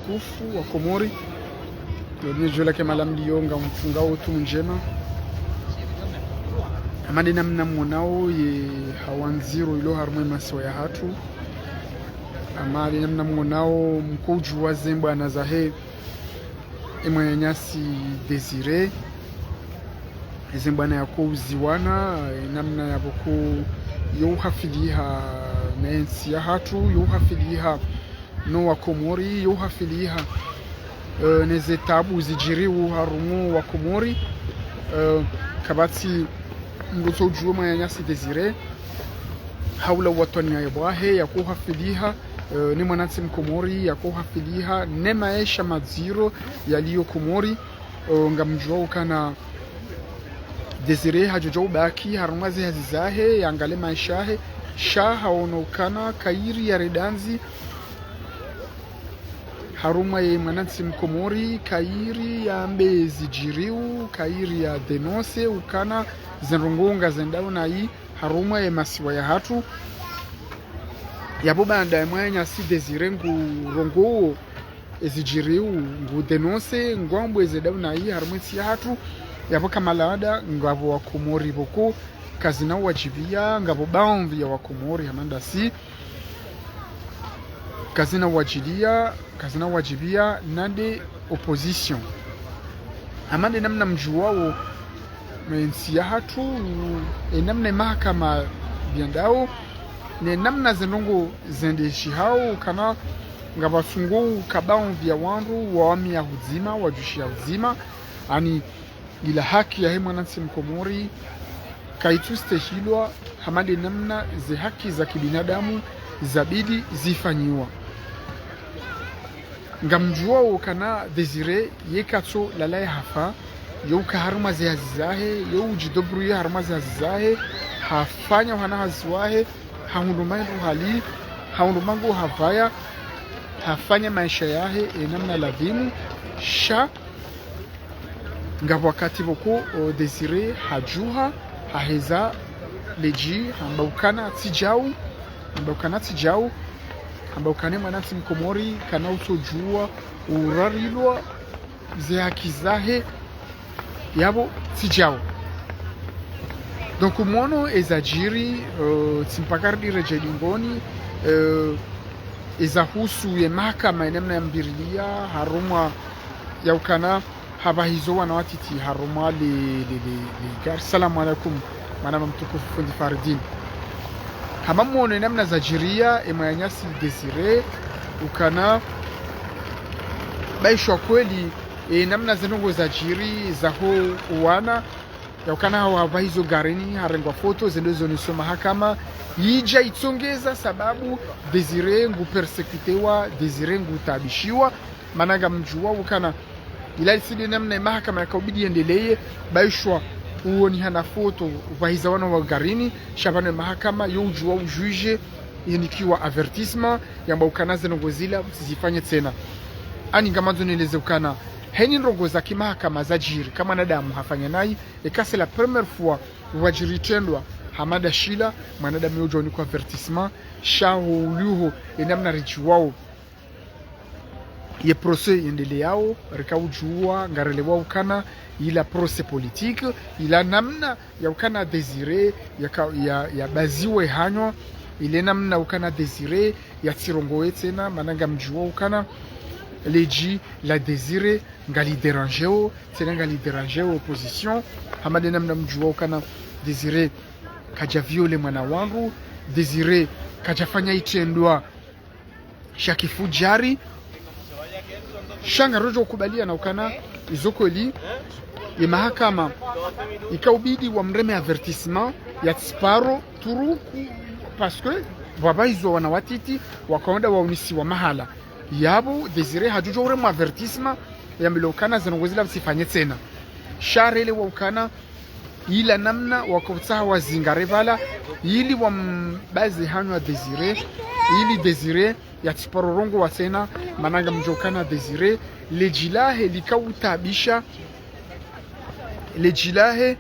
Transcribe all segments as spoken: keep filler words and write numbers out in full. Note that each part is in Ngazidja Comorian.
Kufu wa Komori, yo nidjo lake malamlio ngamfungao tu ndjema. Hama nde namna mwonao ye hawa ndziro ilo harumwa ye masiwa yahatru. Hama nde namna mwonao mkodjuwa ze mbwana zahe ye mwananyasi Désiré. Ze mbwana yako uziwana, ye namna yapvo ko yo uhafiliha ne ntsi yahatru, yo uhafiliha no wa Komori, yo uhafiliha, eh, ne ze tabu zidjiriwo harumwa wa Komori. Eh, kapvatsi mndru tso udjuwa mwananyasi Désiré, ha ula watwaniya ye bwahe, yako uhafiliha, eh, ne mwanantsi Mkomori, yako uhafiliha ne maesha madziro yaliyo Komori. Eh, ngamdjuwa ukana Désiré hadjodja ubaki harumwa ze hazi zahe, yangaliye maesha yahe, sha haono ukana kayiri ya redandzi harumwa ye mwanantsi Mkomori, kayiri yambe zidjiriwo, kayiri ya dénoncer ukana ze ndrongoo ngazendao nayi harumwa ye masiwa yahatru. Yapvo baanda ye mwananyasi Désiré ngu rongoo ezidjiriwo, ngu dénoncer, ngwambo ezendao nayi harumwa ye ntsi yahatru. Yapvo kama laada, ngapvo wa Komori pvoko kazina wadjibiya, ngapvo baadhwi ya wa Komori hama ndasi kazina wadjilia, kazina wadjibiya, na nde opposition. Hama nde namna mdjuwao ye ntsi yahatru, ye namna ye mahakama yendao, ne namna ze ndrongoo zendeshihao, ukana ngapvasungoo uka baadhwi ya wandru wawamiya hudzima, wadjushiya hudzima, ani ila haki yahe mwanantsi Mkomori kayitsustehilwa, hama nde namna ze haki za kibinadamu zabidi zifanyiwa. Ngamdjuwao ukana Désiré ye katso lala ye hafa, yo uka harumwa ze hazi zahe, yo udjidébrouiller harumwa ze hazi zahe, hafanya uhana hazi wahe, hahundru mahindru hali, hahundru mango havaya, hafanya maesha yahe ye namna ladhimu, sha ngapvo wakati pvoko, o, Désiré hadjuha, haheza ledji, hamba ukana tsi djau, hamba ukana tsi djau, hamba ukana ye mwanantsi Mkomori kana utsodjuwa urarilwa ze haki zahe, yapvo tsi djau. Donc, mwono ezadjiri, eh, tsi mpaka ridi redjei dingoni, eh, ezahusu ye mahakama ye namna yambirilia, harumwa ya ukana hapvahizo wana watiti harumwa le, le, le, le gari. Salamu alaikum, mwanama mtukufu fundi Faridine. Hama mwono ye namna zadjiriya ye mwananyasi Désiré, ukana baishwa kweli, ye namna ze ndrongoo zadjiri, zaho uwana, ya ukana hawa hapvahizo garini, harengwa foto, ze ndrongoo zo nisoma mahakama, yidja yitsongeza sababu Désiré ngu persécutewa, Désiré ngu taabishiwa, mana ngamdjuwao ukana ila tsi nde namna ye mahakama yaka ubidi yendeleye, baishwa uonihana foto, upvahiza wana wa garini, sha pvanu ye mahakama, yo udjuwa ujuge, yenikiwa avertissement, yamba ukana ze ndrongoo zila, mtsizifanye tsena. Ani ngamandzo neleze ukana, heni ndrongoo za kimahakama zadjiri, ka mwanadamu hafanya nayi, eka c'est la première fois, pvwadjiri itrendwa, hama nda shila, mwanadamu yo udjuwa unikwa avertissement, sha ho uliho, ye namna ridjuwao ye procès yendeleyao, rika udjuwa, ngarelewao ukana, ila procès politique, ila namna ya ukana Désiré, ya ka, ya, ya baziwe hanywa, ile namna ukana Désiré, ya tsirongowe tsena, mana ngamdjuwao ukana, ledji la Désiré, ngali dérangeo, tsena ngali dérangeo opposition, hama nde namna mdjuwao ukana, Désiré, kadja viole mwana wangu, Désiré, kadja fanya itrendwa sha kifudjari, sha ngarodjo ukubaliana ukana, izo kweli, ye mahakama, ika ubidi wamreme avertissement, ya tsiparo, turu, parce que, pvwapvahizo wana watiti, wakaonda waunisiwa mahala. Yapvo, Désiré, hadjodjo uremwa avertissement, yambilwa ukana, ze ndrongoo zila mtsizifanye tsena. Sha relewa ukana, ila namna waka utsaha wazingare pvala, ili wambaze hanywa Désiré, ili Désiré ya tsiparo rongowa tsena, mana ngamdjuwao ukana Désiré, ledji lahe lika utaabisha, ledji lahe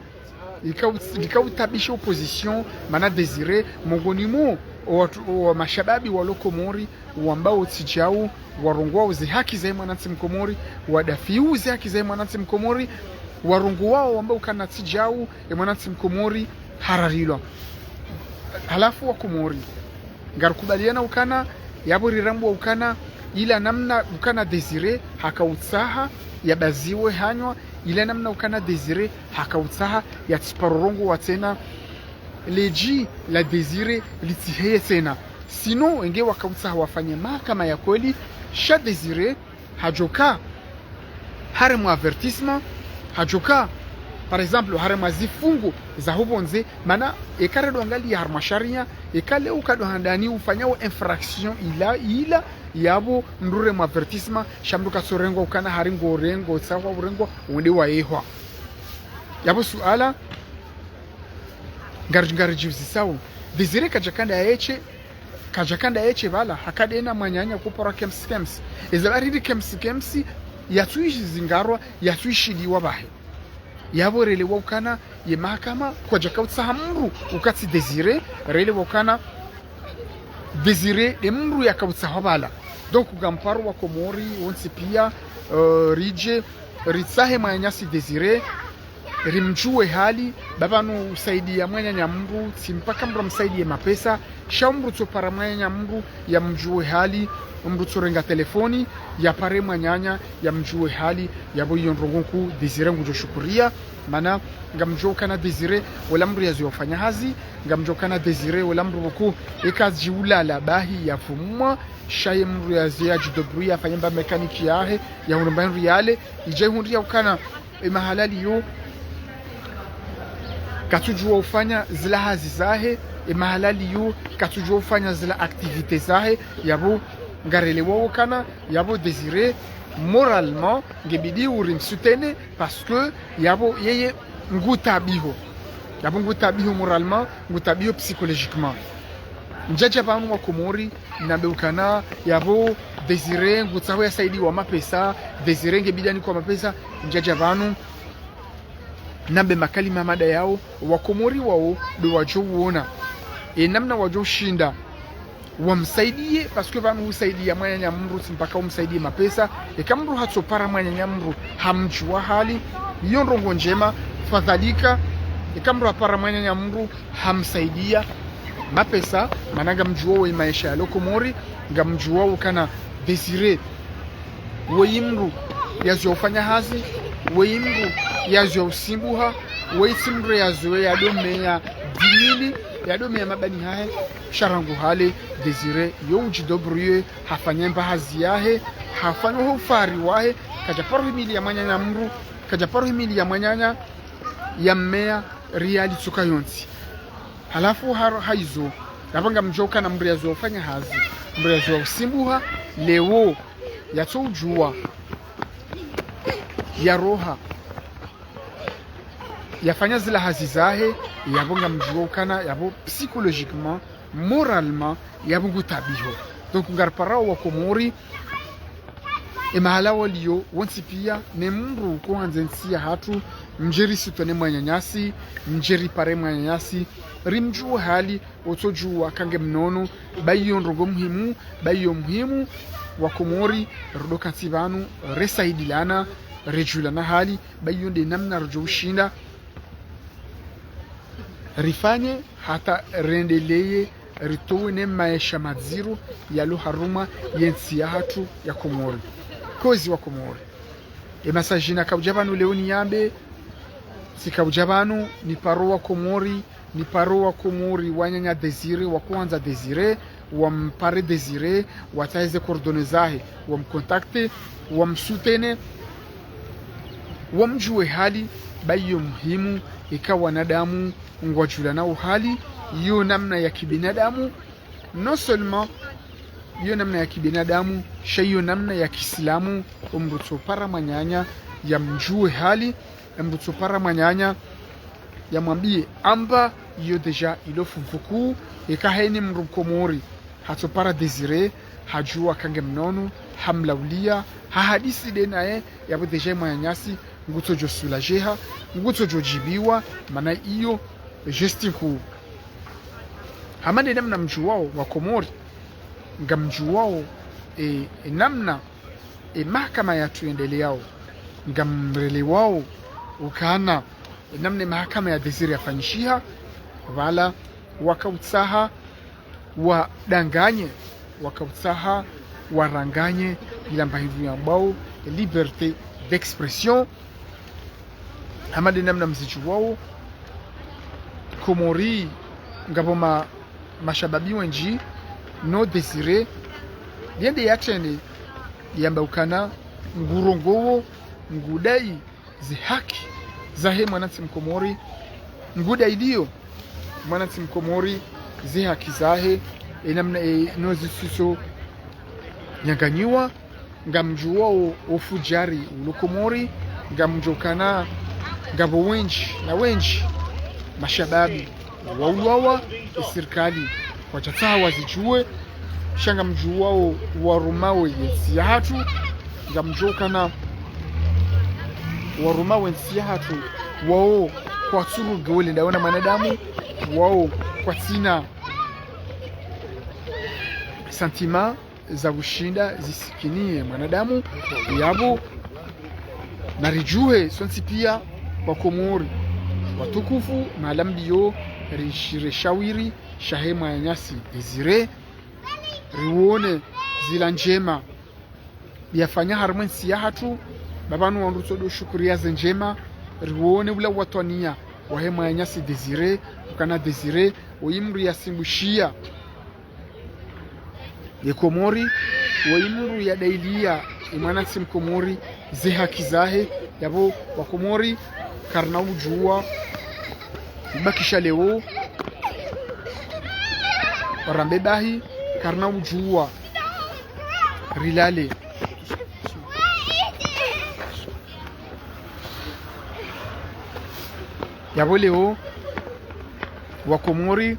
lika ut-, lika utaabisha opposition, mana Désiré, mongoni mo Owatru, owamashababi walo Komori, wambao tsi djau, warongowao ze haki zahe mwanantsi Mkomori, wadafiu ze haki zahe mwanantsi Mkomori, warongowao wambao ukana tsi djau, ye mwanantsi Mkomori hararilwa. Halafu Wakomori, ngarikubaliana ukana, yapvo rirambwa ukana, ila namna ukana Désiré hakautsaha yabaziwe hanywa, ila namna ukana Désiré hakautsaha yatsiparo rongowa tsena, ledji la Désiré litsiheye tsena. Sinon, enge wakautsaha wafanye mahakama ya kweli, sha Désiré hadjoka harumwa avertissement, hadjoka, par exemple, harumwa zifungo za hupvondze, mana eka redjo angaliya harumwa sharia, eka leo ukadjo handani ufanyao infraction ila, ila, yapvo mndru harumwa avertissement, sha mndru katsorengwa ukana hari ngorengwa, utsaha urengwa, wende wayehwa. Yapvo suala, ngari, ngaridjiuzisao. Désiré kadjaka ndaye she, kadjaka ndaye she pvala, hakadena mwananya kuparwa kemsi kemsi. Eza baridi kemsi kemsi, yatsuishi zingarwa, yatsuishiliwa pvahe. Yapvo relewa ukana, ye mahakama, kwadjakautsaha mndru, ukatsi Désiré, relewa ukana, Désiré, nde mndru yakautsahwa pvala. Donc, ngamparo Wakomori, wontsi pia, euh, ridje, ritsahe mwananyasi Désiré, rimdjuwe hali, ba pvanu usaidiya mwananya mndru, tsi mpaka mndru amsaidiye mapesa, sha mndru tsopara mwananya mndru, yamdjuwe hali, mndru tsorenga telefoni, yapare mwananya, yamdjuwe hali, yapvo iyo ndrongo nkuu Désiré ngudjo shukuriya, mana, ngamdjuwa ukana Désiré, wola mndru yaziwa ufanya hazi, ngamdjuwa ukana Désiré, wola mndru pvoko, eka dji ulala bahi yavumwa, sha ye mndru yaziwa yadjidébrouiller, afanye mba mécanique yahe, yahundre mba hindru yale, idja ihundriya ukana, emahala liyo, katsudjuwa ufanya zila hazi zahe, emahala liyo, katsudjuwa ufanya zila activités zahe, yapvo ngarelewao ukana, yapvo Désiré, moralement, ngebidi urimsoutenir, parce que yapvo yeye ngutabiho. Yapvo ngutabiho moralement, ngutabiho psychologiquement. Ndjadja pvanu Wakomori, nambe ukana, yapvo Désiré, ngutsaho yasaidiwa mapesa, Désiré ngebidi anikwa mapesa, ndjadja pvanu, nambe makalima mada yao, Wakomori wao, ndo wadjo uona. E namna wadjo ushinda wamsaidiye, parce que pvanu usaidiya mwananya mndru, tsi mpaka umsaidiye mapesa. Eka mndru hatsopara mwananya mndru, hamdjuwa hali, iyo ndrongo ndjema, fadhalika, eka mndru hapara mwananya mndru, hamsaidiya mapesa, mana ngamdjuwao ye maesha yalo Komori, ngamdjuwao ukana Désiré, woyi mndru yaziwa ufanya hazi, woyi mndru yaziwa usimbuha, woyi tsi mndru yaziwa yadomeya dix mille, yadomeya mabani hahe, sha rangu hale, Désiré, yo udjidébrouiller, hafanya mba hazi yahe, hafanya ho ufahari wahe, kadjaparo himiliya mwananya mndru, kadjaparo himiliya mwananya, yammeya riali tsuka yontsi. Halafu haro haizo, yapvo ngamdjuwa ukana mndru yaziwa ufanya hazi, mndru yaziwa usimbuha, leo, yatsoudjuwa, yaroha, yafanya zila hazi zahe, yapvo ngamdjuwa ukana, yapvo psychologiquement, moralement, yapvo ngutabiho. Donc, ngariparao Wakomori, emahala waliyo, wontsi pia, ne mndru uko handze ntsi yahatru, mdje risoutenir mwananyasi, mdje ripare mwananyasi, rimdjuwe hali, otsodjuwa kange mnono, ba iyo ndrongo muhimu, ba iyo muhimu, Wakomori, rudoka ntsi pvanu, resaidilana, redjulana hali, ba iyo nde namna rudjo ushinda, rifanye hata rendeleye, ritowe ne maesha madziro yalo harumwa ye ntsi yahatru ya Komori. Kozi Wakomori. E message nakaudja pvanu leo niyambe, tsikaudja pvanu, niparo Wakomori, niparo Wakomori, wananya Désiré, wakohandza Désiré, wampare Désiré, watsahe ze coordonnées zahe, wamcontacter, wamsoutenir, wamdjuwe hali, ba iyo muhimu, eka wanadamu ngwadjulanao hali, iyo namna ya kibinadamu, non seulement iyo namna ya kibinadamu, sha iyo namna ya kiislamu, omndru tsopara mwananya, yamdjuwe hali, emndru tsopara mwananya, yamwambiye amba, iyo déjà ilo fumvu kuu, eka heni mndru Mkomori, hatsopara Désiré, hadjuwa kange mnono, hamlauliya, hahadisi nde naye, yapvo déjà mwananyasi, ngutsodjo soulager ha, ngutsodjo djibiwa, mana iyo, geste nkuu. Hama nde namna mdjuwao wa Komori, ngamdjuwao, e, e namna e mahakama yatru yendeleyao, ngamrelewao ukana e namna e mahakama ya Désiré yafanyishiha, pvala wakautsaha wadanganye, wakautsaha waranganye ila mba hindru yambwao liberté d'expression. Hama nde namna mzidjuwao, Komori ngapvo ma, mashababi wendji, no Désiré, yende yatsene, yamba ukana ngurongowo, ngudai zihaki zahe mwanantsi Mkomori, ngudailiyo mwanantsi Mkomori zihaki zahe, e namna, e, no zisiso nyanganyiwa. Ngamdjuwao o, o fudjari ulo Komori, ngamdjuo ukana ngapvo wendji na wendji mashababi waulwawa, e sirikali kwatsatsaha wazidjuwe, sha ngamdjuwao warumao ye ntsi yahatru, ngamdjuo ukana warumao e ntsi yahatru, wao kwatsu rugwele ndawo na mwanadamu, wao kwatsina sentiment za kushinda zisikiniye mwanadamu. Yapvo naridjuhe sontsi pia wa Komori watukufu, mahala mliyo, rishire shawiri shahe mwananyasi Désiré, riwone zila ndjema yafanya harumwa e ntsi yahatru. Ba pvanu wandru tsodo shukuriya ze ndjema, riwone ula watwaniya wahe mwananyasi Désiré, ukana Désiré woyi mdru yasimbushiya ye Komori, woyi mdru yadailiya e mwanantsi Mkomori ze haki zahe. Yapvo wa Komori, karina udjuwa ubakisha leo, warambe bahi, karina udjuwa rilale. Yapvo leo, wa Komori,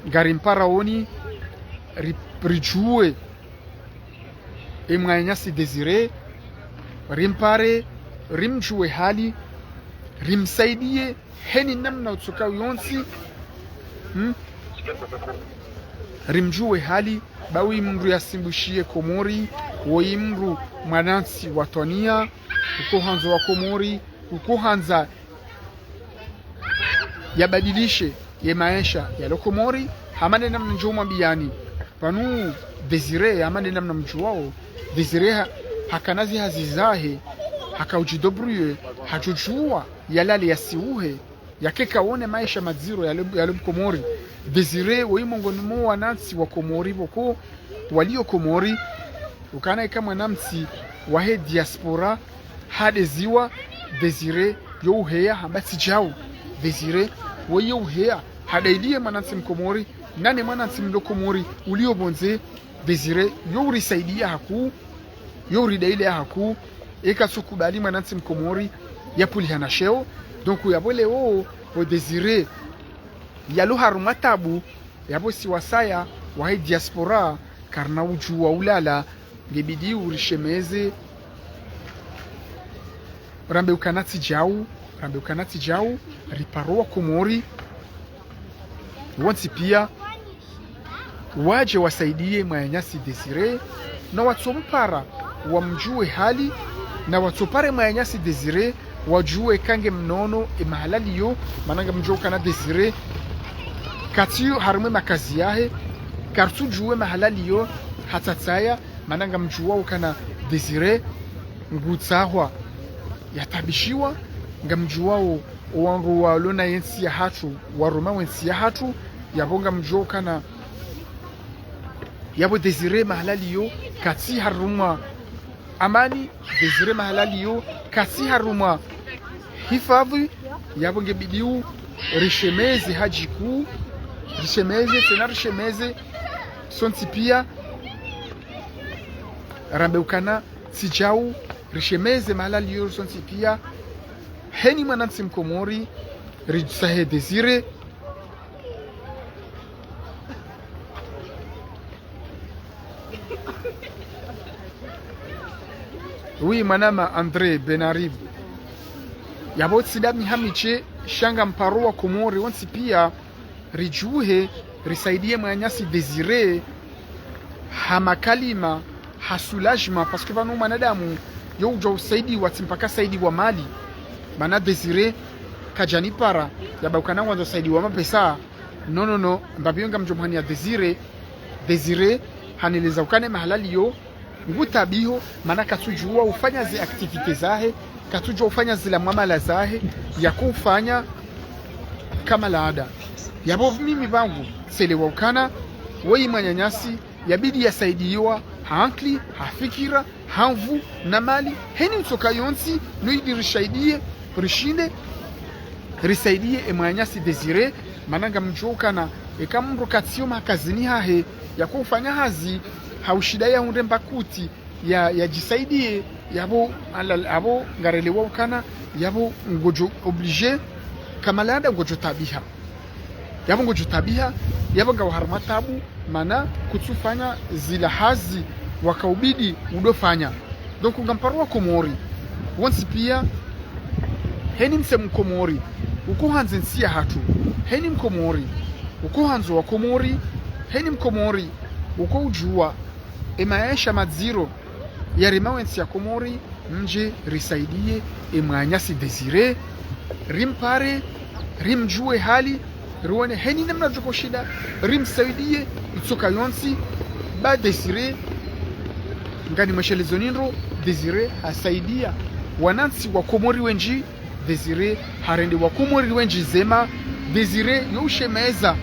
ngarimparaoni, ri, ridjuwe e mwananyasi Désiré, rimpare, rimdjuwe hali, rimsaidiye heni namna utsoka yontsi. Hmm? Rimdjuwe hali, ba woyi mdru yasimbushiye Komori, woyi mdru mwanantsi watwaniya, ukohandza wa Komori, ukohandza yabadilishe ye maesha yalo Komori. Hama nde namna ndjo mwambiyani pvanu, Désiré, hama nde namna mdjuwao, Désiré ha, hakana zihazi zahe, haka udjidébrouiller, hadjudjuwa yalale yasiuhe, yakeka wone maesha madziro yalo, yalo Komori. Désiré woyi mongoni mo wanantsi wa Komori pvoko waliyo Komori, ukana eka mwanantsi wahe diaspora hadeziwa, Désiré yo uheya hamba tsi djau. Désiré woyi yo uheya, hadailiye mwanantsi Mkomori, nane mwanantsi mlo Komori uliyo pvondze, Désiré yo urisaidiya haku, yo uridailiya haku, eka tsukubali mwanantsi Mkomori yapvuliha na sheo. Donc yapvo leo, o Désiré yalo harumwa tabu, yapvo si wasaya wahe diaspora, karina udjuwa ulala, ngebidi urishemeze, rambe ukana tsi djau, rambe ukana tsi djau, riparo wa Komori wontsi pia, wadje wasaidiye mwananyasi Désiré, na watsompara wamdjuwe hali, na watsopare mwananyasi Désiré, wadjuwe kange mnono e mahala liyo, mana ngamdjuwa ukana Désiré katsiyo harumwa e makazi yahe, kartsudjuwe mahala liyo hatsatsaya, mana ngamdjuwa ukana Désiré ngutsahwa yatabishiwa, ngamdjuwao o wandru walo na ye ntsi yahatru, warumao e ntsi yahatru, yapvo ngamdjuwa ukana yapvo Désiré mahala liyo katsi harumwa amani, Désiré mahala liyo katsi harumwa hifadhwi. Yapvo ngebidi urishemeze hadjiku, rishemeze, tsena rishemeze sontsi pia, rambe ukana tsi djau, rishemeze mahala liyo sontsi pia, heni mwanantsi Mkomori, ridjusahe Désiré. Oui, mwanama André Benarib. Yapvo tsi dami hamiche, sha ngamparo wa Komori wontsi pia, ridjuhe Risaidie mwananyasi Désiré ha makalima, ha soulagement, parce que pvanu mwanadamu yo udjo usaidiwa tsi mpaka saidiwa mali. Mana Désiré kadjanipara yamba ukana ngwandzo saidiwa mapesa. Non, non, non, mbapvi yo ngamdjo mhania Désiré. Désiré haneleza ukana mahala liyo ngutabiho, mana katsudjuwa ufanya ze activités zahe, katsudjuwa ufanya zila mwamala zahe, yako ufanya kama laada. Yapvo mimi pvangu tselewa ukana woyi mwananyasi yabidi yasaidiwa ha ankili, ha fikira, ha nvu, na mali, heni ntsoka yontsi, no ili risaidie, rishinde risaidie e mwananyasi Désiré. Mana ngamdjuwa ukana eka mndru katsiyo makazini hahe, yako ufanya hazi ha ushida ya hundre mbakuti, ya, yadjisaidie, yapvo, ala, yapvo ngarelewa ukana, yapvo ngodjo obligé, kama laada ngodjo tabiha. Yapvo ngodjo tabiha, yapvo ngawe harumwa tabu, mana kutsufanya zila hazi wakaubidi udofanya. Donc ngamparo wa Komori wontsi pia, heni mse Mkomori uko handze ntsi yahatru, heni Mkomori uko handzo wa Komori, heni Mkomori uko udjuwa e maesha madziro yarema we ntsi ya Komori, mdje risaidie e mwananyasi Désiré, rimpare, rimdjuwe hali, riwone heni namna djoko shinda, rimsaidie itsoka yontsi. Ba Désiré, ngani mweshelezo nindro, Désiré hasaidia wanantsi wa Komori wendji. Désiré harende wa Komori wendji zema. Désiré yo ushemeza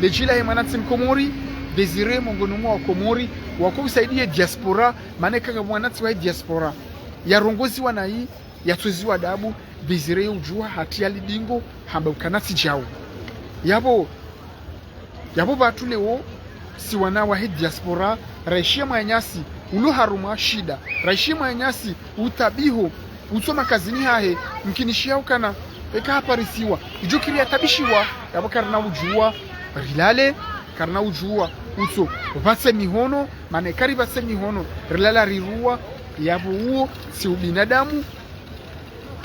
ledji lahe mwanantsi Mkomori. Désiré mongoni mwa wa Komori wako usaidia diaspora, mana eka nga mwanantsi wa diaspora yarongoziwa nayi, yatsoziwa dabu, Désiré yo udjuwa hatria lidingo, hamba ukana tsi djau. Yapvo, yapvo pvatsu leo, si wana wahe diaspora, raishie mwananyasi ulo harumwa shida, raishie mwananyasi utabiho, utso makazini hahe, mkinishiha ukana eka haparisiwa, idjo kiri yatabishiwa. Yapvo karina udjuwa rilale, karina udjuwa utso pvatse mihono, mana eka ripvatse mihono, rilala riruwa. Yapvo uwo tsi ubinadamu,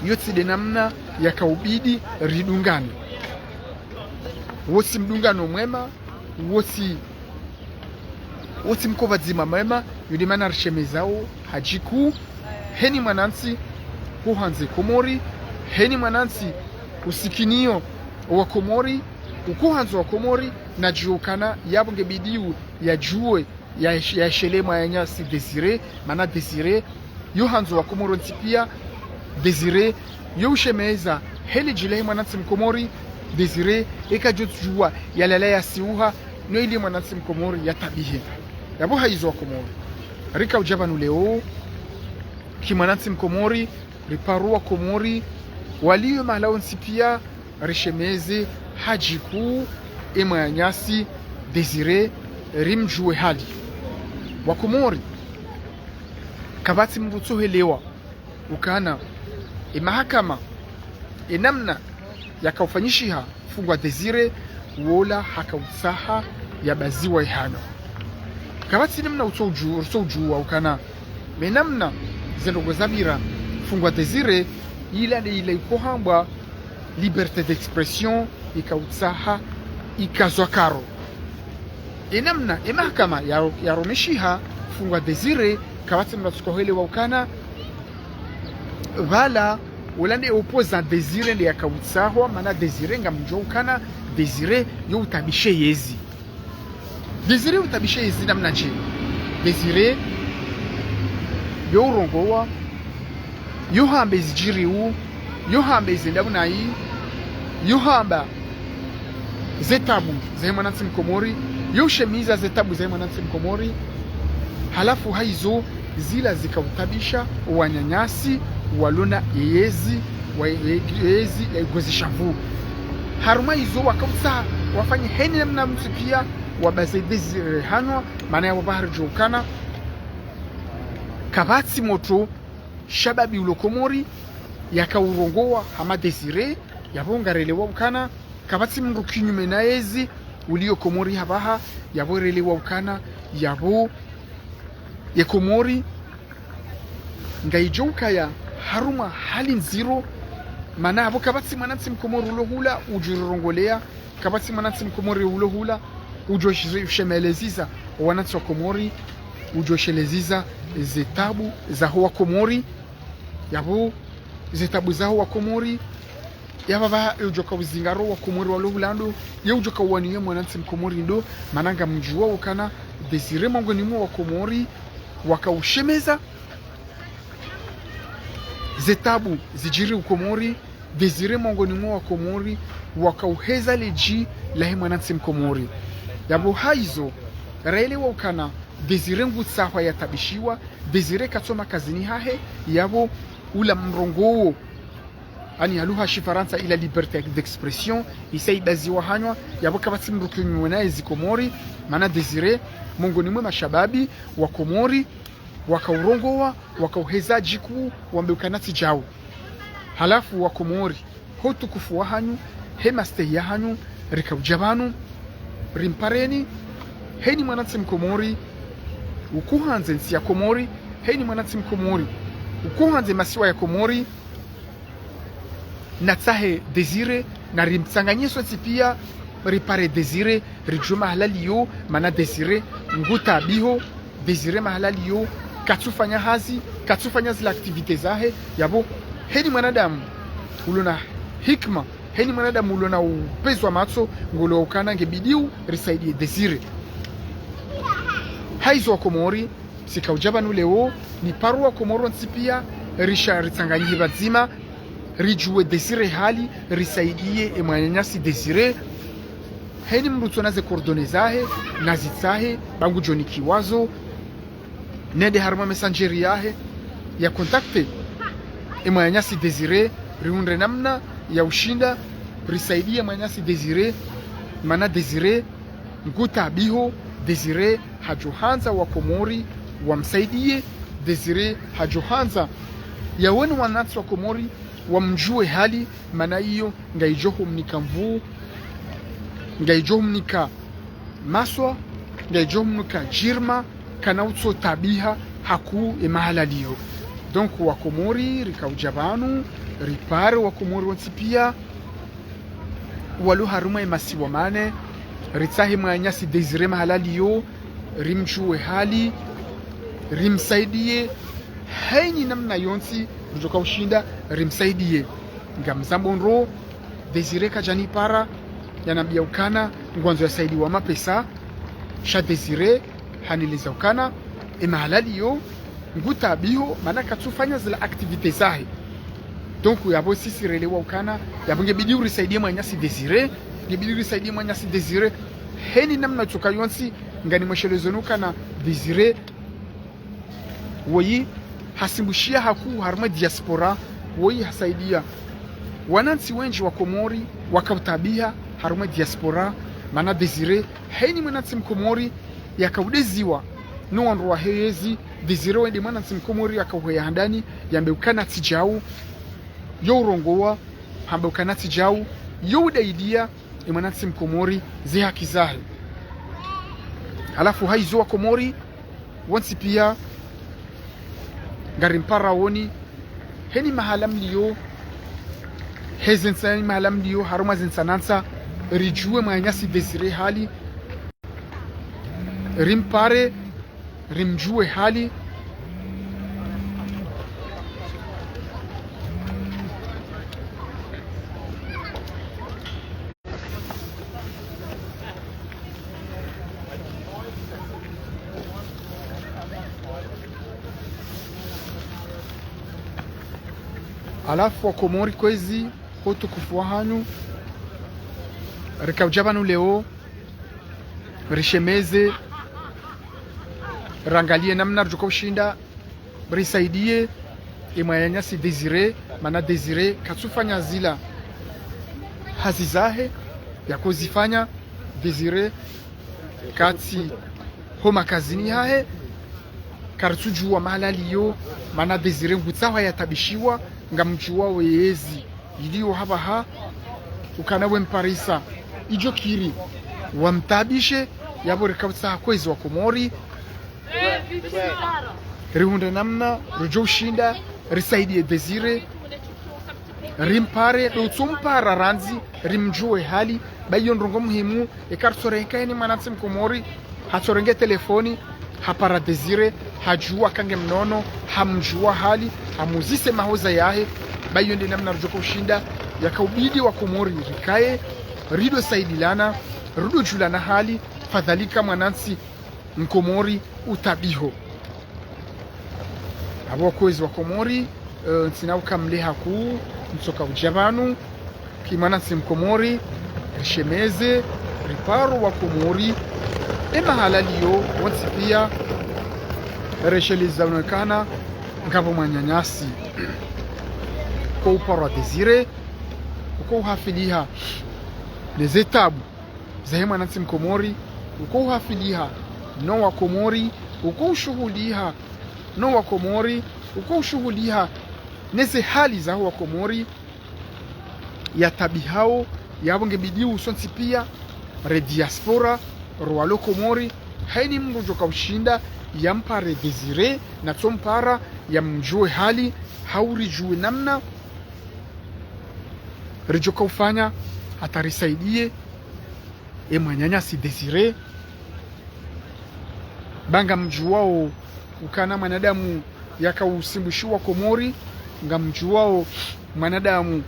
yo tsi nde namna yakaubidi ridungane. Wo tsi mdungano mwema, wo tsi, wo tsi mkopvadzima mwema. Yo nde mana rishemezao hadjiku, heni mwanantsi uko handze Komori, heni mwanantsi usikiniyo wa Komori, uko handzo wa Komori, nadjuwe ukana yapvo ngebidi u yadjuwe, ya, yashelee mwananyasi Désiré, mana Désiré yo handzo wa Komori wontsi pia. Désiré yo ushemeza he ledji lahe mwanantsi Mkomori. Désiré eka djo udjuwa yalala yasiuha, no ili mwanantsi Mkomori yatabihe. Yapvo hayizo wa Komori, rika udja pvanu leo ki mwanantsi Mkomori, riparo wa Komori waliyo mahala wontsi pia, rishemeze hadjiku e mwananyasi Désiré, rimdjuwe hali. Wa Komori, kapvatsi mndru utsohelewa ukana e mahakama, e namna yakaufanyishiha mfungwa Désiré, wola hakautsaha yabaziwa ihano. Kapvatsi namna utso udju-, utso udjuwa ukana me namna ze ndrongoo zapvira mfungwa Désiré, ila nde ila iko hambwa liberté d'expression, ikautsaha ikazwa karo. E namna e mahakama ya, yarumeshiha mfungwa Désiré, kapvatsi mndru atsokohelewa ukana pvala, wola nde opposant Désiré nde yakautsahwa, mana Désiré ngamdjuwa ukana Désiré yo utabishe yezi. Désiré utabishe yezi namnadje? Désiré yo urongowa, yo hamba ezidjiriwo, yo hamba ezendao nayi, yo hamba ze tabu zahe mwanantsi Mkomori, yo ushemeza ze tabu zahe mwanantsi Mkomori. Halafu hayizo zila zikautabisha wananyasi walona eyezi, wa, e, eyezi ya igozisha nvu. Harumwa izo wakautsaha wafanye heni namna mtsi pia, wabaze Désiré hanwa, mana yapvo pvaha ridjuwa ukana kapvatsi motro shababi ulo Komori yakaurongowa hama Désiré. Yapvo ngarelewa ukana kapvatsi mndru kinyume na yezi uliyo Komori hapvaha. Yapvo relewa ukana yapvo ye Komori ngayidjo ukaya harumwa hali ndziro, mana yapvo kapvatsi mwanantsi Mkomori ulo hula udjo rirongoleya Kapvatsi mwanantsi mkomori ulo hula udjo shi-, shemeleziza wanantsi wa Komori, udjo sheleziza ze tabu zaho wa Komori. Yapvo ze tabu zaho wa Komori, yapvo pvaha udjoka uzingaro wa Komori walo hula ndo, ye udjoka uwaniye mwanantsi mkomori ndo, mana ngamdjuwa ukana Désiré mongoni mwa wa Komori waka ushemeza ze tabu zidjiri u Komori, Désiré mongoni mwa wa Komori waka uheza ledji lahe mwanantsi mkomori. Yapvo haizo, raelewa ukana Désiré ngutsahwa yatabishiwa, Désiré katsu makazini hahe, yapvo ula mrongoo, ani ha lugha ya shifarantsa ila liberté d'expression, isa ibaziwa hanywa, yapvo kapvatsi mdru kinyume naye zi Komori, mana Désiré mongoni mwe mashababi wa Komori, waka urongowa, waka uheza djiku, wambe ukana tsi djau. Halafu wa Komori, ho utukufu wa hanyu, he mastehi ya hanyu, rika udja pvanu, rimpareni, heni mwanantsi mkomori, uku handze ntsi ya Komori, heni mwanantsi mkomori, uku handze masiwa ya Komori, natsahe Désiré, na rimtsanganye sontsi pia, ripare Désiré, ridjuwe mahala liyo, mana Désiré ngutabiho, Désiré mahala liyo, katsufanya hazi, katsufanya zila activité zahe, yapvo, heni mwanadamu ulona hikima, heni mwanadamu ulona upvenuzi wa matso, ngolo ukana nge bidiu risaidiye Désiré. Haizo wa Komori, sika udja pvanu leo, niparo wa Komori wontsi pia, risha ritsanganyihe pvadzima, ridjuwe Désiré hali, risaidiye e mwananyasi Désiré. Heni mdru utsona ze coordonnées zahe, nazitsahe, ba ngudjo nikiwazo, nende harumwa Messenger yahe, ya contacté e mwananyasi Désiré, rihundre namna ya ushinda risaidiye mwananyasi Désiré, mana Désiré ngutabiho, Désiré hadjo handza wa Komori wamsaidiye, Désiré hadjo handza yawone wanantsi wa Komori wamdjuwe hali, mana iyo ngayidjo humnika nvuu, ngayidjo humnika maswa, ngayidjo humnika djirma, kana utso tabiha haku e mahala liyo. Donc wa Komori, rika udja pvanu, ripare wa Komori wontsi pia, walo harumwa e masiwa mane, ritsahe mwananyasi Désiré mahala liyo, rimdjuwe hali, rimsaidiye, heni namna yontsi, ridjoka ushinda, rimsaidiye. Ngamzambo ndro, Désiré kadjanipara, yanambia ukana, ngwandzo yasaidiwa mapesa, sha Désiré, hanileza ukana, e mahala liyo, ngutabiho, mana katsufanya zila activité zahe. Donc, yapvo sisi relewa ukana, yapvo nge bidiu risaidiye mwananyasi Désiré, nge bidiu risaidiye mwananyasi Désiré, heni namna tsoka yontsi, ngani mweshelezoni ukana Désiré, woyi, hasimbushiya haku harumwa diaspora, woyi hasaidiya wanantsi wendji wa Komori, waka utabiha harumwa diaspora, mana Désiré, heni mwanantsi mkomori, yaka udeziwa no wandru wahe yezi, Désiré wende mwanantsi mkomori, yaka uheya handani, yambe ukana tsi djau, yo urongowa, hambe ukana tsi djau, yo udaidiya, e mwanantsi mkomori, ze haki zahe. Halafu haizo wa Komori, wontsi pia, ngarimpara woni, heni mahala mliyo, heze ntsa, heni mahala mliyo, harumwa ze ntsa na ntsa, ridjuwe mwananyasi Désiré hali, rimpare, rimdjuwe hali. Halafu wa Komori kwezi, ho utukufu wa hanyu, rika udja pvanu leo, rishemeze, rangaliye namna ridjoka ushinda, risaidiye e mwananyasi Désiré, mana Désiré katsufanya zila hazi zahe yakozifanya, Désiré katsi ho makazini hahe, karitsudjuwa mahala liyo, mana Désiré ngutsahwa yatabishiwa, ngamdjuwa wo yezi iliyo hapvaha, ukana wemparisa idjo kiri wamtabishe, yapvo rika utsaha kwezi wa Komori, rihundre namna ridjo ushinda risaidiye Désiré, rimpare, ndo utsompara randzi, rimdjuwe hali. Ba iyo ndrongoo muhimu, eka ritsorenge heni mwanantsi mkomori, hatsorenge telefoni, hapara Désiré, hadjuwa kange mnono, hamdjuwa hali, hamuzise mahoza yahe. Ba iyo nde namna ridjoka ushinda, yakaubidi wakomori rikaye, rido saidilana, rido djulana hali, fadhalika mwanantsi mkomori utabiho. Apvo wakoezi wakomori, eh, ntsina ukamleha ku, ntsoka udja pvanu, ki mwanantsi mkomori, rishemeze, riparo wakomori, emahala liyo, wontsi pia, resheleza unokana, ngapvo mwananyasi. Ko uparwa Désiré, uko uhafiliha, neze tabu zahe mwanantsi mkomori, uko uhafiliha no wakomori, uko ushuhuliha no wakomori, uko ushuhuliha neze hali zaho wakomori, yatabihao, yapvo ngebidi usontsi pia, re diaspora, rowalo Komori, heni mndru djoka ushinda, yampare Désiré, natsompara, yamdjuwe hali, hau ridjuwe namna ridjoka ufanya, hata risaidiye, e mwananyasi Désiré. Ba ngamdjuwao ukana mwanadamu yakausimbushiwa Komori, ngamdjuwao mwanadamu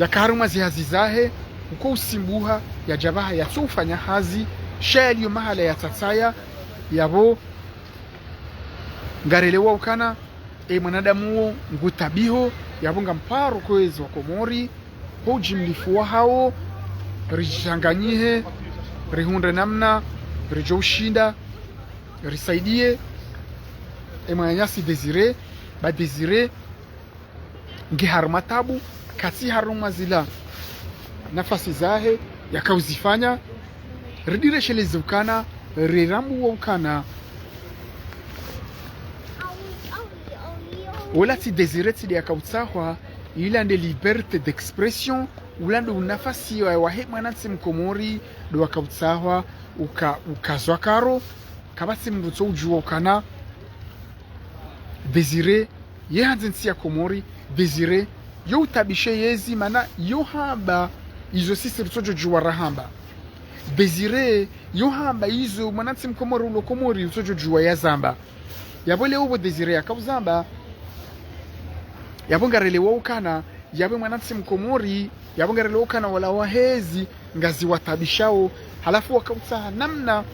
yaka harumwa zihazi zahe, uko usimbuha, yadja pvaha, yatso ufanya hazi, sha yaliyo mahala yatsatsaya, yapvo ngarelewa ukana, e mwanadamu wo ngutabiho, yapvo ngamparo wakoezi wakomori, ho ujimlifu wahao, ridjanganyihe, rihundre namna ridjo ushinda, risaidiye e mwananyasi Désiré, ba Désiré nge harumwa tabu, katsi harumwa zila nafasi zahe yakauzifanya, ridiresheleze ukana, rirambuwa ukana, ola tsi Désiré tsi nde yakautsahwa, ila nde liberté d'expression, ula ndo unafasi wa, wahe mwanantsi mkomori, ndo wakautsahwa, uka, ukazwa karo, kapvatsi mndru tso udjuwa ukana, Désiré, ye handze ntsi ya Komori, Désiré, yo utabishe yezi, mana yo hamba izo sisi ritsodjo djuwa rahamba. Désiré, yo hamba izo mwanantsi mkomori ulo Komori utsodjo djuwa yazamba. Yapvo leo pvo Désiré yakauzamba, yapvo ngarelewa ukana, yapvo mwanantsi mkomori, yapvo ngarelewa ukana wala wahezi, ngazi watabishao, halafu wakautsaha namna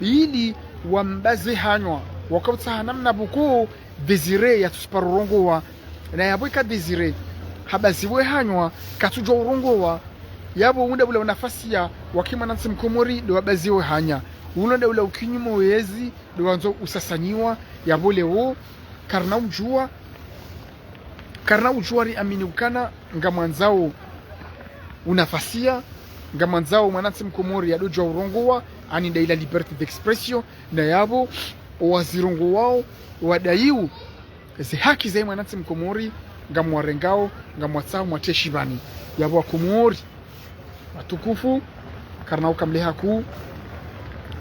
ili wambaze hanywa, wakautsaha namna pvoko Désiré yatsusiparo urongowa, na yapvo ika Désiré habaziwe hanywa, katsudjuwa urongowa, yapvo unda ula unafasi ya waki mwanantsi mkomori, ndo wabaziwe hanya, ulo nda ula ukinyumo wezi, ndo wandzo usasanyiwa, yapvo leo, karina udjuwa, karina udjuwa riamini ukana, ngamwandzao unafasi ya, ngamwandzao mwanantsi mkomori yadodjuwa urongowa, ani nda ila liberté d'expression, na yapvo, owazirongowao, wadaiu, ze haki zahe mwanantsi mkomori, ngamwarengao, ngamwatsao mwateshi pvani. Yapvo wakomori watukufu, karina ukamleha ku,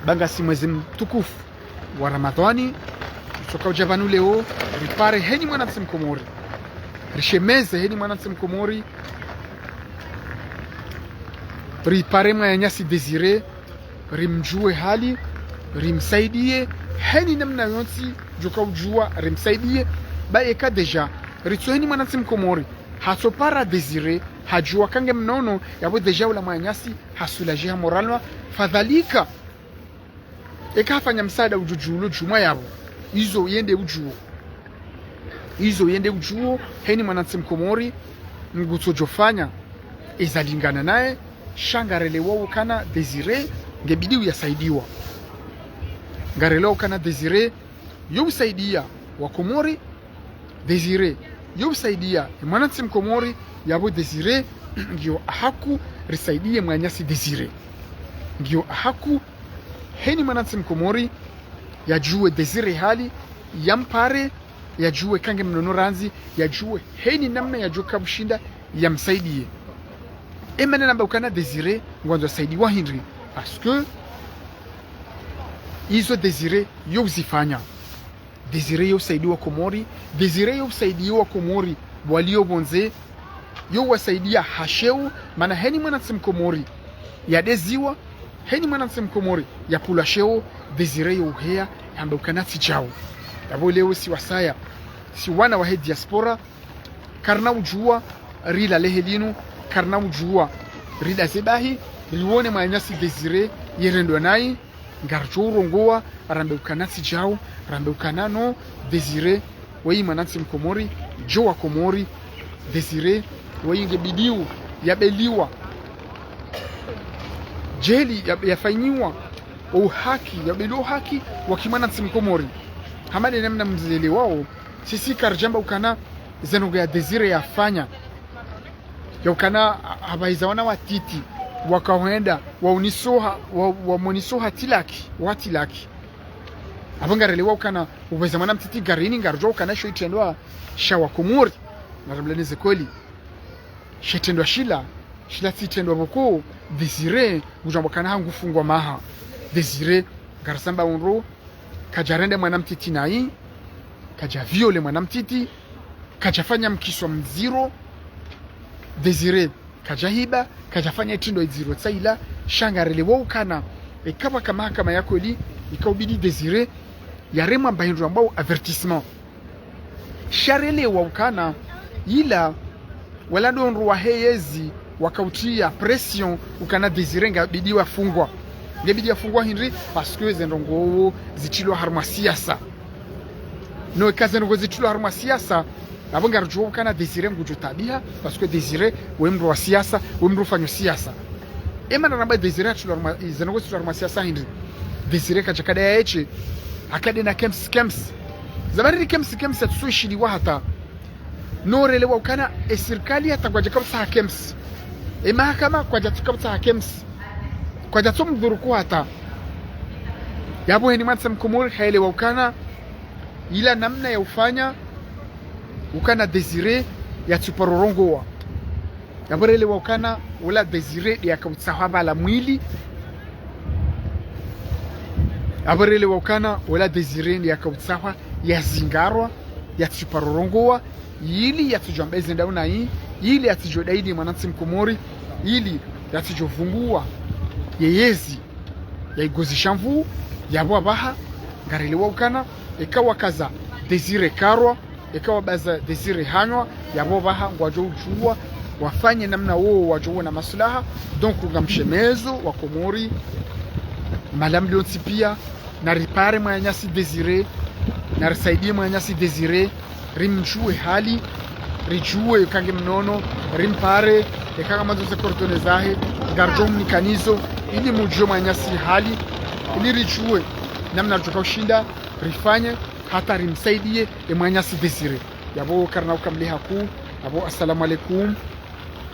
ba ngasi mwezi mtukufu wa Ramadhani, ritsoka udja pvanu leo, ripare heni mwanantsi mkomori. Rishemeze heni mwanantsi mkomori. Ripare mwananyasi Désiré, rimdjuwe hali, rimsaidiye, heni namna yontsi, djoka udjuwa, rimsaidiye, ba eka déjà, ritso heni mwanantsi mkomori, hatsopara Désiré, hadjuwa kange mnono, yapvo déjà ula mwananyasi, hasoulagé ha moralement, fadhalika, eka hafanya msaada udjo djuwa ulo djumwa yapvo. Izo yende udjuwo. Izo yende udjuwo, heni mwanantsi mkomori, ngutsodjofanya ezalingana naye, sha ngarelewa ukana Désiré, ngebidi uyasaidiwa. Ngarelewa ukana Désiré, yo usaidiya wakomori, Désiré, yo usaidiya e mwanantsi mkomori, yapvo Désiré, ngiyo ahaku, risaidiye mwananyasi Désiré. Ngiyo ahaku, heni mwanantsi mkomori, yadjuwe Désiré hali, yampare, yadjuwe kange mnono randzi, yadjuwe heni namna yadjoka ushinda, yamsaidiye. Emana namba ukana Désiré, ngwandzo asaidiwa hindri, parce que izo Désiré, yo uzifanya. Désiré yo usaidiya wakomori, Désiré yo usaidiya wakomori, walio pvondze, yo wasaidia ha sheo, mana heni mwanantsi mkomori yadeziwa, heni mwanantsi mkomori yapvulwa sheo, Désiré yo uheya, yamba ukana tsi djau. Yapvo leo si wasaya, si wana wahe diaspora, karina udjua rilale he linu, karina udjua ridaze bahi, riwone mwananyasi Désiré yerendwa nayi, ngaridjo urongoa, rambe ukana tsi djau, rambe ukana no, Désiré, wayi mwanantsi mkomori, djo wa Komori, Désiré, wayi nge bidiu, yabeliwa, djeli, ya, yafanyiwa, uhaki, yabeliwa uhaki, waki mwanantsi mkomori. Hama de namna mzele wao, sisi karidjamba ukana, zendrongo ya Désiré yafanya. Ya ukana, ha, hapvahiza wana watiti, wakahwenda, waunisoha, wa, wamonisoha tilaki, watilaki. Apvo ngarelewa ukana, upveza mwana mtiti garini, ngarudjua ukana sho itrendwa sha wa Komori. Narambulane ze kweli. She itrendwa shila, shila tsi itrendwa pvoko, Désiré, ngudjamba ukana hangufungwa maha. Désiré, ngarisamba undru, kadjarende mwana mtiti nayi, kadja viole mwana mtiti, kadjafanya mkiswa mdziro, Désiré, kadjahiba, kadjafanya itrendwa idziro tsaila, sha ngarelewa ukana, eka pvwaka mahakama ya kweli, ikaubidi Désiré, yaremwa mba hindru ambao avertissement. Sha relewa ukana, ila, wala ndo ndru wahe yezi, wakautria pression, ukana Désiré ngabidi wafungwa. Ngebidi yafungwa hindri, parce que zendrongo zitrilwa harumwa siasa. No eka zendrongo zitrilwa harumwa siasa, apvo ngarudjua ukana Désiré ngudjo tabiha, parce que Désiré, we mndru wa siasa, we mndru ufanya siasa. Ema naramba Désiré hatrilwa harumwa, zendrongo zitrilwa harumwa siasa hindri. Désiré kadja kada yaeshe, hakade na kems kems. Zabariri kems kems yatsuishiliwa hata. No relewa ukana, e sirikali hata kwadjaka utsaha kems. E mahakama kwadjatsuka utsaha kems. Kwadjatso mdhuru ku hata. Yapvo heni mwanantsi mkomori haelewa ukana, ila namna ya ufanya, ukana Désiré yatsuparo rongoa. Yapvo relewa ukana, ula Désiré de yakautsahwa pvala mwili. Yapvo relewa ukana, ula Désiré de yakautsahwa yazingarwa, yatsuparo rongoa, ili yatsudjua mba ezenda unayi, ili yatsudjua daidi mwanantsi mkomori, ili yatsudjua vungua ye yezi ya igozi shamvu, yapvo apvaha, ngarelewa ukana, eka wakaza Désiré karwa, eka wabaza Désiré hanywa, yapvo apvaha, ngwadjo udjua, wafanye namna wo wadjo wona maslaha. Donc, ngamshemezo wa Komori, mahala mlio ntsi pia, naripare mwananyasi Désiré, narisaidie mwananyasi Désiré, rimdjue hali, ridjue eka nge mnono, rimpare, eka ngamwandzo ze coordonnées zahe, ngaridjo mnikanizo, ili mudjue mwananyasi hali, ili ridjue namna ridjoka ushinda, rifanye, hata rimsaidie, e mwananyasi Désiré. Yapvo karina ukamliha ku, yapvo assalamu alaikum,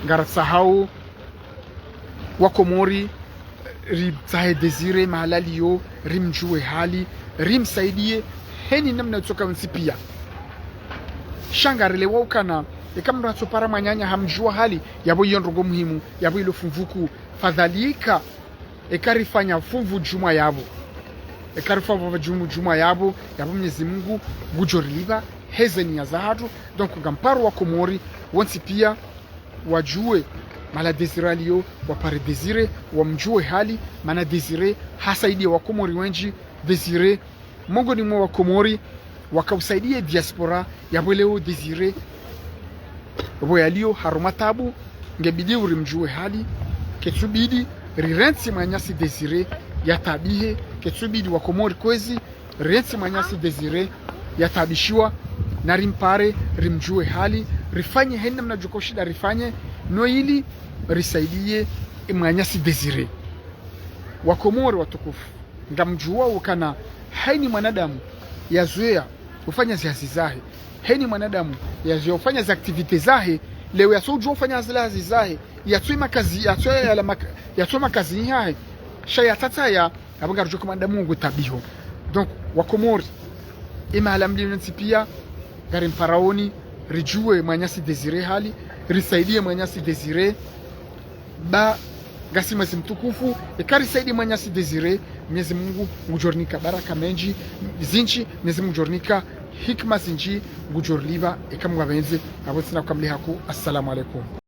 ngaratsahao, wa Komori, ritsahe Désiré mahala liyo, rimdjue hali, rimsaidie, heni namna itsoka yontsi pia. Sha ngarelewa ukana, eka mndru atsopara mwananya hamdjua hali, yapvo iyo ndrongo muhimu, yapvo ilo fumvu ku, fadhalika, eka rifanya fumvu djumwa yapvo. Eka rifanya fumvu djum-, djumwa yapvo, yapvo Mwenyezi Mungu, ngudjo rilipva, he ze niya zahatru, donc ngamparo wa Komori, wontsi pia, wadjue, mahala Désiré aliyo, wapare Désiré, wamdjue hali, mana Désiré, hasaidia wa Komori wendji, Désiré, mongoni mwa wa Komori, wakausaidia diaspora, yapvo leo Désiré, pvo yaliyo, harumwa tabu, ngebidi urimdjue hali, ketsubidi, rirentsi mwananyasi Désiré, yatabihe, ketsubidi wa Komori kwezi, rentsi mwananyasi Désiré yatabishiwa, narimpare, rimdjue hali, rifanye heni namna djoka ushinda rifanye, no ili risaidie mwananyasi Désiré. Wa Komori watukufu, ngamdjua ukana heni mwanadamu yazoea ufanya zihazi zahe, heni mwanadamu yazoea ufanya zi activités zahe, leo yatsodjua ufanya zila hazi zahe, yatswe makazi, yatswe yala mak-, yatswe makazi yahe, sha yatatsaya, apvo ngarudjua ukana mwanadamu ngu tabiho. Donc, wa Komori, e mahala mlio ntsi pia, ngarimparaoni, ridjue mwananyasi Désiré hali, risaidie mwananyasi Désiré, ba ngasi mwezi mtukufu, eka risaidie mwananyasi Désiré, Mwenyezi Mungu ngudjorinika baraka mendji, zindji, Mwenyezi Mungu ngudjorinika hikima zindji ngudjo rilipva, eka Mungu yapvendze, apvo tsina kukamiliha ku. Assalamu alaikum.